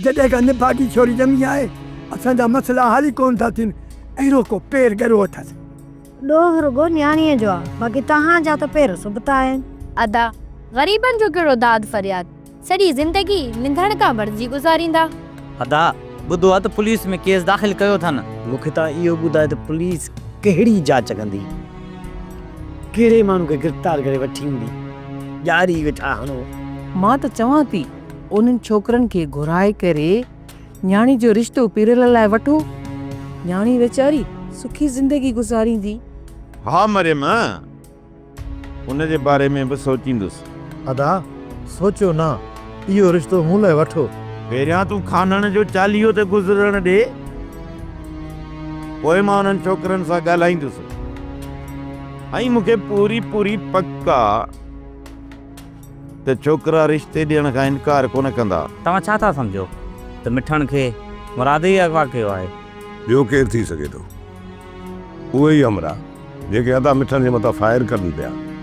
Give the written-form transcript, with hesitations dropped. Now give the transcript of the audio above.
جڏهن کان نڀاڳي ڇوري ڄمي آهي، اسان جا مسئلا حل ئي ڪونه ٿا ٿين. اهڙو ڪو پير ڳرو اٿس. ڏوهه رڳو نياڻيء جو آ، باقي توهان جا ته پير سبتا آهن. ادا، غريبن جو ڪهڙو داد فرياد، سڄي زندگي ننڌڻڪا بڻجي گذاريندا. ادا، ٻڌو آ ته پوليس ۾ ڪيس داخل ڪيو اٿن. مون کي توهان اهو ٻڌايو ته پوليس ڪهڙي جاچ ڪندي؟ ڪهڙي ماڻهو کي گرفتار ڪري وٺي ايندي؟ ڄاري ويٺا هڻو. مان ته چوان ٿي انهن ڇوڪرن کي گهرائي ڪري نياڻي جو رشتو پيرل لاء وٺو. نياڻي ويچاري سکي زندگي گذاريندي. ها مريم، ان جي باري ۾ به سوچيندس. ادا، سوچيو نه، اهو رشتو مون لاء وٺو. پهريان تون خانڻ جو چاليهو ته گذرڻ ڏي، پوء مان انهن ڇوڪرن سان ڳالهائيندس ۽ مون کي پوري پوري پڪ آ ته ڇوڪرا رشتي ڏيڻ کان انڪار ڪونه ڪندا. توهان ڇا ٿا سمجهو ته مٺڻ کي مراد ئي اغوا ڪيو آهي؟ ٻيو ڪير ٿي سگهي ٿو؟ اهي ئي همراهه جيڪي ادا مٺڻ جي مٿان فائر ڪن پيا.